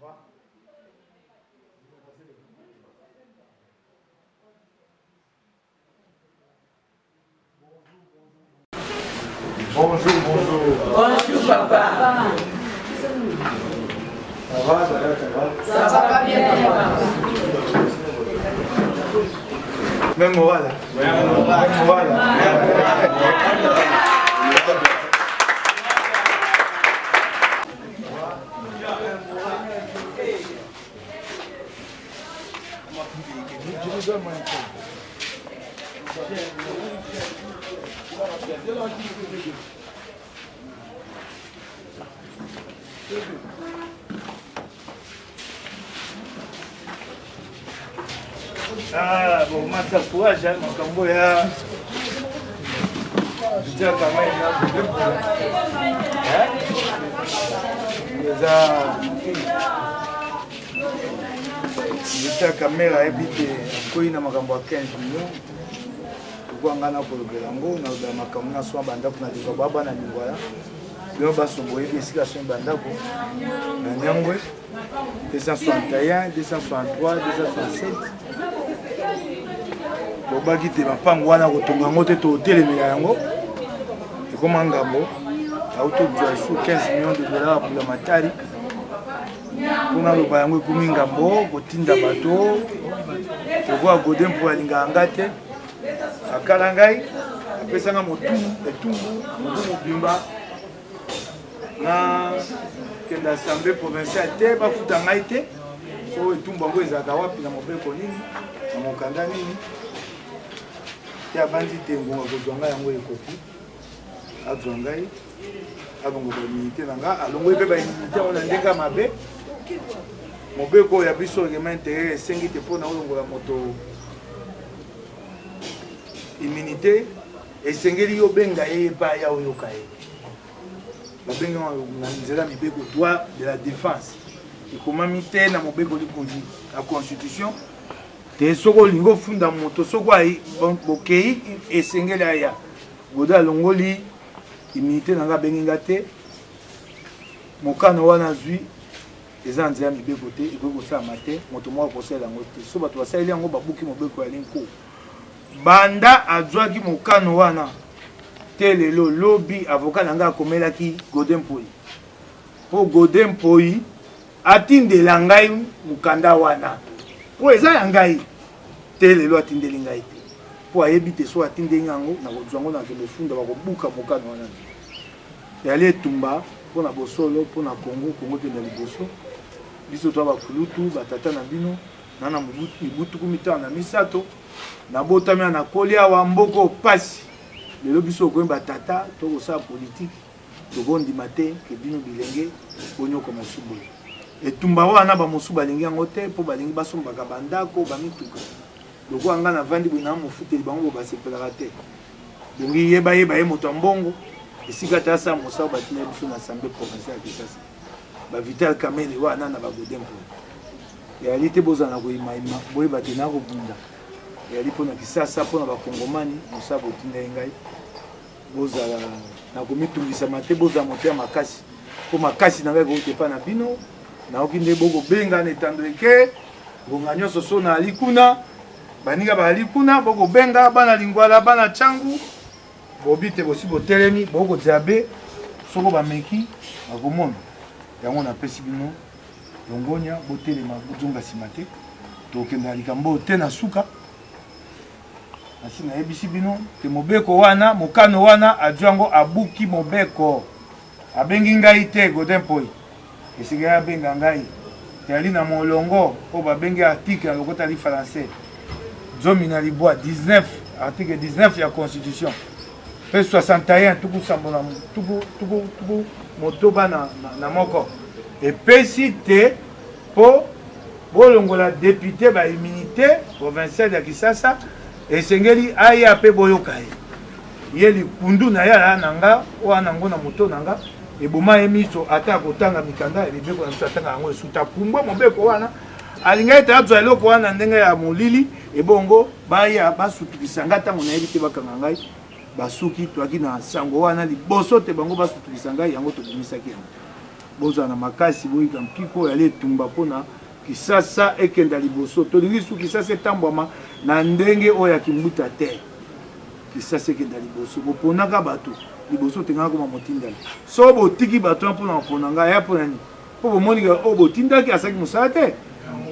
va? Bonjour, bonjour. Bonjour, papa. Ça va, ça va, ça va? Ça va bien, papa. Même moral. Même moral. Ah, bon, masa courage, hein, makambo ya tiaka mai na eza Vital Kamerhe ayebi te akwei na makambo ya 15 millions lokola ngai nakolobela yango nalobela makambo na swa bandako na lingwa ba bana lingwala bino baso boyebi esika asombi bandako na nyangwe 261 263 267 lobaki te mapango wana kotonga yango te totelemela yango ekoma ngambo auti kozwa esu 15 millions de dollars ya matari mpo naloba yango ekomi ngambo kotinda bato lokola gode mpo alingaka nga te akala ngai apesa nga motumu etumbu mobu mobimba na kende assemblée provinciale te bafuta ngai te so etumbu yango ezalaka wapi na mobeko nini na mokanda nini te abandi te ngonga kozwa ngai yango ekoki azwa ngai alongo baimmunité na nga alongoli mpe baimmunité yango na ndenge ya mabe mobeko oyo ya biso reglement intérieur esengi te mpo na olongola moto immunité esengeli yo obenga ye epai aya oyoka ye babengi yango na nzela mibeko droit de la défense ekomami te na mobeko likonzi na constitution te soki olingi ofunda moto soki bokei esengeli aya Godo alongoli immunité na nga abengi nga te mokano wana azwi eza na nzela ya mibeko te ekoki kosalama te moto moko akosalela yango te so bato basaleli yango babuki mobeko ya linko banda azwaki mokano wana te lelo lobi avocat na ngai akomelaki Godin Mpoyi mpo Godin Mpoyi atindela ngai mokanda wana mpo eza ya ngai te lelo atindeli ngai te mpo ayebi te soki atindeli ngai yango nakozwa yango nakende funda bakobuka mokano wana eyali etumba mpo na bosolo mpo na Congo Congo ekenda liboso biso toa bakulutu batata na bino na na mibu 53 nabotami nakoli awa mboko pasi lelo biso okomi batata tokosala politike Tokondima te ke bino bilenge bonyokwa mosusu boye. Etumba wana bamosusu balingi yango te mpo balingi basombaka bandako, bamituka. Lokola ngai navandi boye na mofuteli bango bo basepelaka te. Bongi ye bayeba ye moto ya mbongo esika te asala mosala batinda biso na assemblée provinciale ya Kinshasa. Ba Vital Kamerhe wana na ba Godin Mpoyi. Eyali te bozala na koyimayima boyeba te nakobunda. Eyali mpo na Kisasa mpo na bakongomani mosala botindaki ngai. Bozala na komitungisama te, bozala motema makasi, mpo makasi na ngai ekouta epai na bino. Nayoki nde bokobenga na etando eke ngonga nyonso, so naali kuna, baninga baali kuna, bokobenga bana Lingwala, bana Tshangu, bobi te bosi botelemi, bokozela be soko bameki bakomona yango. Napesi bino longonya, botelema, bozonga nsima te, tokende na likambo oyo te na suka. Nasi nayebisi bino te mobeko wana, mokano wana azwi yango abuki mobeko. Abengi ngai te Godin Mpoyi. Esengeli abenga ngai. Ezali na molongo oyo babengi article na lokota li français 19, 19, article 19 ya constitution mpe 61 tuku sambo na tuku, tuku, tuku motoba na, na, na moko epesi te mpo bolongola depute ba immunite provinciale ya Kisasa, esengeli aya mpe boyoka ye. Ye likundu na ye aya na nga wana ngo na moto na nga eboma ye miso, ata akotanga mikanda ya mibeko na biso atanga yango esuta pumbwa mobeko wana alinga ete azwa eloko wana ndenge ya molili ebongo baya basutukisa nga ntango nayebi te bakanga ngai basuki toyaki na sango wana liboso te bango basutukisa ngai yango tobimisaki yango. Bozala na makasi, boyika mpiko, yali etumba mpo na Kisasa ekenda liboso. Tolingi lisusu Kisasa etambwama na ndenge oyo ya kimbuta te. Kisasa ekenda liboso. Boponaka bato liboso te ngai nakoma motindami. Soko botiki bato wana mpo na kopona ngai, ya mpo na nini? Mpo bomoni ke oyo botindaki asalaki mosala te.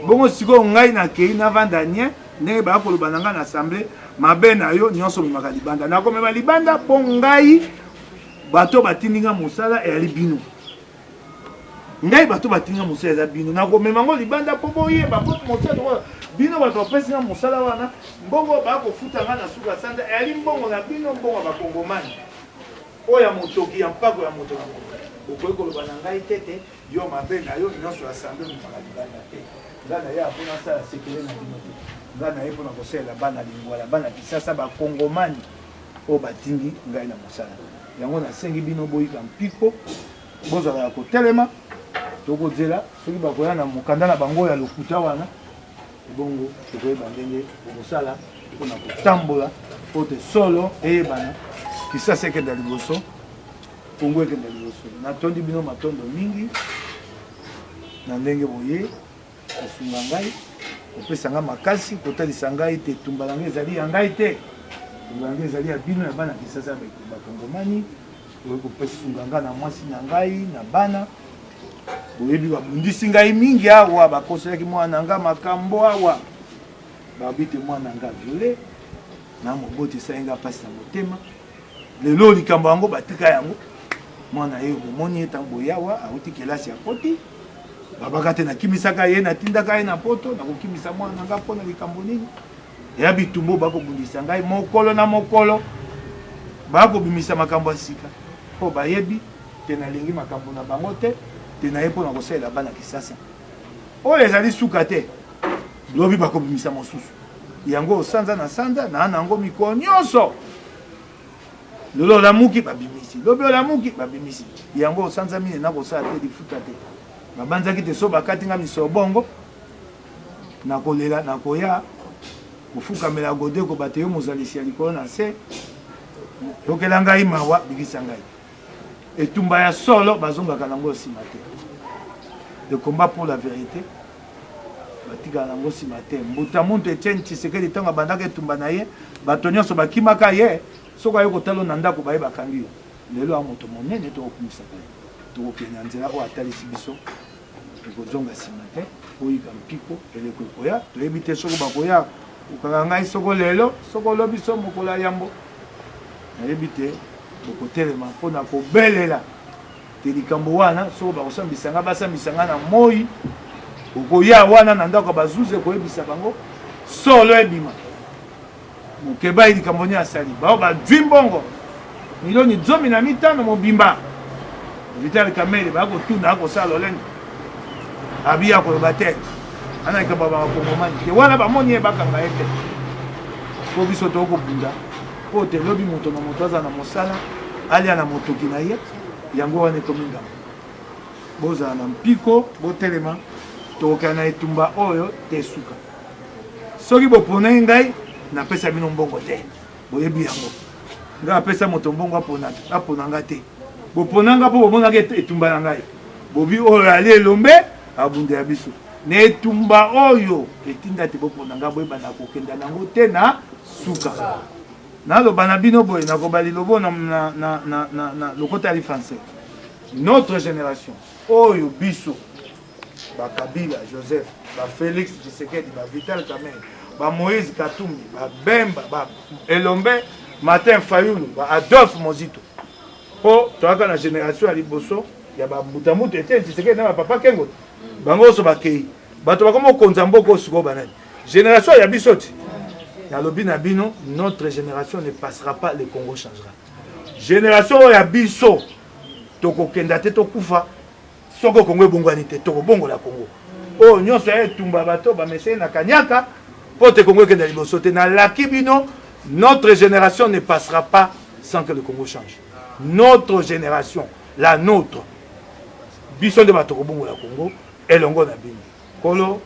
Bongo sikoyo ngai nakei navanda nye, ndenge baya koloba na ngai na assemblee, mabe na yo nyonso omemaka libanda. Nakomema libanda mpo ngai bato batindi ngai mosala eyali bino. Ngai bato batindi nga mosala eza bino, nakomema yango libanda mpo boyeba, mpo mosala lokola bino bato bapesi nga mosala wana, mbongo oyo bakofuta nga na suka sanza eyali mbongo na bino, mbongo ya bakongomani oyo ya motoki ya mpako ya moto na moto. Okoki koloba na ngai te te yo mabe na yo nyonso ya assemble omemaka libanda te. Ngai nayaka mpo nasala sekele na bino te, ngai naye mpo na kosalela bana Lingwala, bana Kisasa, bakongomani oyo batindi ngai na mosala yango. Nasengi bino boyika mpiko, bozala ya kotelema. Tokozela soki bakoya na mokanda na bango ya lokuta wana, ebongo tokoyeba ndenge bokosala mpona kotambola mpo te solo eyebana, Kisasa ekenda liboso, Kongo ekenda liboso. Natondi bino matondo mingi na ndenge boye kosunga ngai, kopesa ngai makasi, kotalisa ngai te etumba na ngai ezali ya ngai te, etumba na ngai ezali ya bino, ya bana Kisasa, ya bakongomani. Boye kosunga ngai na mwasi na ngai na bana. Boyebi babundisi ngai mingi awa, bakoselaki mwana na ngai makambo awa, babi te mwana na ngai viole na moboti, esali ngai mpasi na motema. Lelo likambo yango batika yango, mwana ye bomoni ye ntango boyawa auti kelasi akoti, babaka te nakimisaka ye, natindaka ye na poto. Nakokimisa mwana na ngai mpo na likambo nini? Ya bitumba oyo bakobundisa ngai mokolo na mokolo, bakobimisa makambo ya sika mpo bayebi te nalingi makambo na bango te, te naye mpo na kosalela bana Kisasa. Oyo ezali suka te, lobi bakobimisa mosusu. Yango sanza na sanza naa na yango mikolo nyonso. Lelo olamuki babimisi, lobi olamuki babimisi. Yango sanza mine nakosala te lifuta te. Babanzaki te so bakati nga misolo bongo nakolela, nakoya kofukamela Gode kobate yo mozalisi ya likolo na nse, yokela ngai mawa, bikisa ngai. Etumba ya solo bazongaka nango nsima te. Le combat pour la vérité batikala nango nsima te. Mbuta muntu Etienne Tshisekedi ntango abandaka etumba na ye, bato nyonso bakimaka ye, soki aye kotala na ndako baye bakangi yo. Lelo ya moto monene tokokumisaka ye, tokokende na nzela oyo atalisi biso, tokozonga nsima te. Boyika mpiko, eleko ekoya, toyebi te soko bakoya kokanga ngai soko lelo, soko lobi, so mokolo ya yambo, nayebi te. Bokotelema mpo na kobelela te likambo wana, soko bakosambisa ngai, basambisa ngai na moi. Okoya wana na ndako ya bazuzi, koyebisa bango solo ebima. Mukebayi likambo nini asali? Bao bazwi mbongo milioni 15 mobimba. Vital Kamerhe baya kotuna, akosala lolendo, abi akoloba te, ana likambo ya bakongomani te. Wana bamoni ye bakanga ye te, mpo biso tokobunda mpo te lobi moto na moto aza na mosala, alia na motoki na ye. Yango wana ekomi ngambo. Bozala na mpiko, botelema, tokokenda na etumba oyo te suka. Soki boponaki ngai, napesa bino mbongo te, boyebi yango. Ngai apesa moto mbongo apona, apona ngai te. Bopona ngai mpo bomonaki etumba na ngai. Bobi oyo ali elombe abundela biso na etumba oyo etinda te bopona ngai, boyeba nakokenda nango te na suka. Naloba na bino boye, nakoba lilobo na, na, na, na, na, na lokota ya français. Notre génération oyo biso ba Kabila Joseph, ba Felix Tshisekedi, ba Vital Kamerhe, ba Moïse Katumbi, ba Bemba, ba Elombe Martin Fayulu, ba Adolphe Mozito, po toyaka na génération ya liboso ya ba mbuta mutu Etienne Tshisekedi na ba papa Kengo, bango nyonso bakei, bato bakoma kokonza mboka oyo sikoyo banani? Génération ya biso ti nalobi na bino, notre génération ne passera pas, le Congo changera. Génération oyo ya biso tokokenda te, tokufa soko Congo ebongwani te, tokobongola Congo. Oyo nyonso ya etumba bato bameseni na kanyaka mpo te Congo ekenda liboso te. Nalaki bino, notre génération ne passera pas sans que le Congo change. Notre génération, la nôtre, biso nde bato kobongola Congo elongo na bino. Nkolo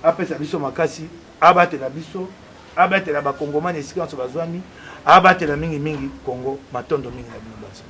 apesa biso makasi, abatela biso, abatela bakongomani esika nyonso bazwami, abatela mingimingi Congo. Matondo mingi na bino banso.